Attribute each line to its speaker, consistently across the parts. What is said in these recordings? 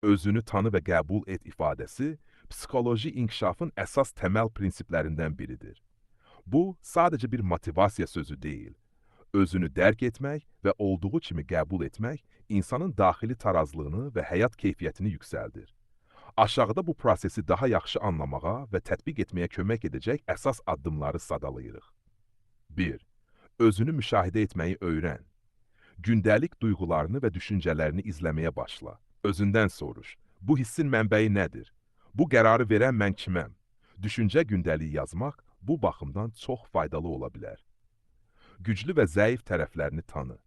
Speaker 1: Özünü tanı və qəbul et ifadəsi psixoloji inkişafın əsas təməl prinsiplərindən biridir. Bu, sadəcə bir motivasiya sözü deyil. Özünü dərk etmək və olduğu kimi qəbul etmək insanın daxili tarazlığını və həyat keyfiyyətini yüksəldir. Aşağıda bu prosesi daha yaxşı anlamağa və tətbiq etməyə kömək edəcək əsas addımları sadalayırıq. 1. Özünü müşahidə etməyi öyrən. Gündəlik duyğularını və düşüncələrini izləməyə başla. Özündən soruş. Bu hissin mənbəyi nədir? Bu qərarı verən mən kiməm? Düşüncə gündəliyi yazmaq bu baxımdan çox faydalı ola bilər. Güclü və zəif tərəflərini tanı.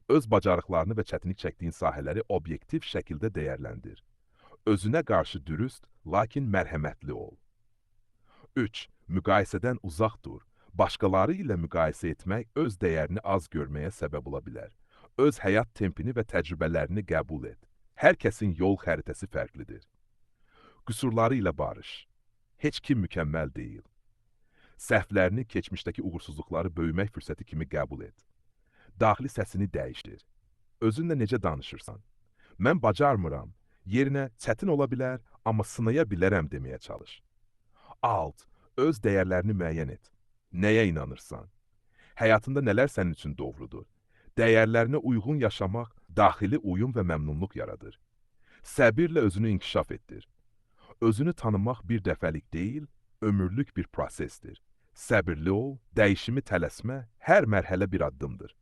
Speaker 1: Öz bacarıqlarını və çətinlik çəkdiyin sahələri obyektiv şəkildə dəyərləndir. Özünə qarşı dürüst, lakin mərhəmətli ol. 3. Müqayisədən uzaq dur. Başqaları ilə müqayisə etmək öz dəyərini az görməyə səbəb ola bilər. Öz həyat tempini və təcrübələrini qəbul et. Hər kəsin yol xəritəsi fərqlidir. Qüsurları ilə barış. Heç kim mükəmməl deyil. Səhvlərini, keçmişdəki uğursuzluqları böyümək fürsəti kimi qəbul et. Daxili səsini dəyişdir. Özünlə necə danışırsan? Mən bacarmıram, yerinə çətin ola bilər, amma sınaya bilərəm deməyə çalış. 6. Öz dəyərlərini müəyyən et. Nəyə inanırsan? Həyatında nələr sənin üçün doğrudur? Dəyərlərinə uyğun yaşamaq daxili uyum və məmnunluq yaradır. Səbirlə özünü inkişaf etdir. Özünü tanımaq bir dəfəlik deyil, ömürlük bir prosesdir. Səbirli ol, dəyişimi tələsmə, hər mərhələ bir addımdır.